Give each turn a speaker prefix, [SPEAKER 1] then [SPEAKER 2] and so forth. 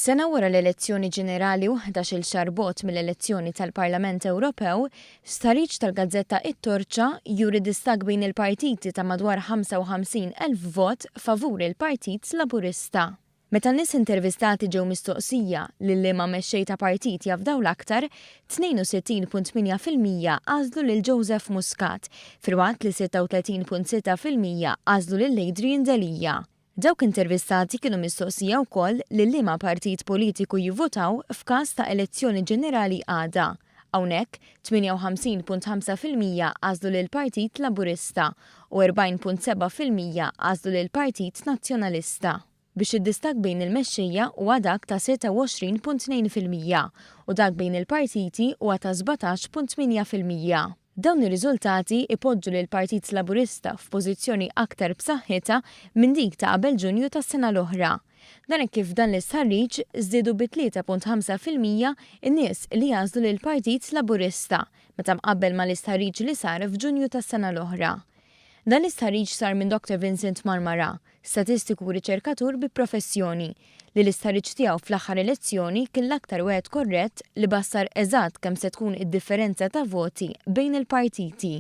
[SPEAKER 1] Sena wara l-elezzjoni ġenerali u 11-il xahar bogħod mill-elezzjoni tal-Parlament Ewropew, stħarriġ tal-gazzetta It-Torċa juri distakk bejn il-partiti ta' madwar 55,000 vot favur il-Partit Laburista. Meta n-nies intervistati ġew mistoqsija lil liema mexxej ta' partit jafdaw l-aktar, 62.8% għażlu lil Joseph Muscat, filwaqt li 36.6% għażlu lil Adrian Delia. Dawk intervistati kienu mistoqsija wkoll lil liema partit politiku jivvutaw f'każ ta' elezzjoni ġenerali għada. Hawnhekk, 58.5% għażlu lill-Partit Laburista u 40.7% għażlu lill-Partit Nazzjonalista. Biex id-distakk bejn il-mexxejja huwa dak ta' 26.2% u dak bejn il-partiti huwa ta' 17.8%. Dawn ir-riżultati ipoġġu lill-Partit Laburista f'pożizzjoni aktar b'saħħitha minn dik ta' qabel Ġunju tas-sena l-oħra. Dan hekk kif f'dan l-istħarriġ żdiedu bi 3.5% in-nies li għażlu lill-Partit Laburista meta mqabbel mal-istħarriġ li sar f'Ġunju tas-sena l-oħra. Dan l-istħarriġ sar minn Dr Vincent Marmara, statistiku u riċerkatur bi professjoni, li l-istħarriġ tiegħu fl-aħħar elezzjoni kien l-aktar wieħed korrett li bassar eżatt kemm se tkun id-differenza ta' voti bejn il-partiti.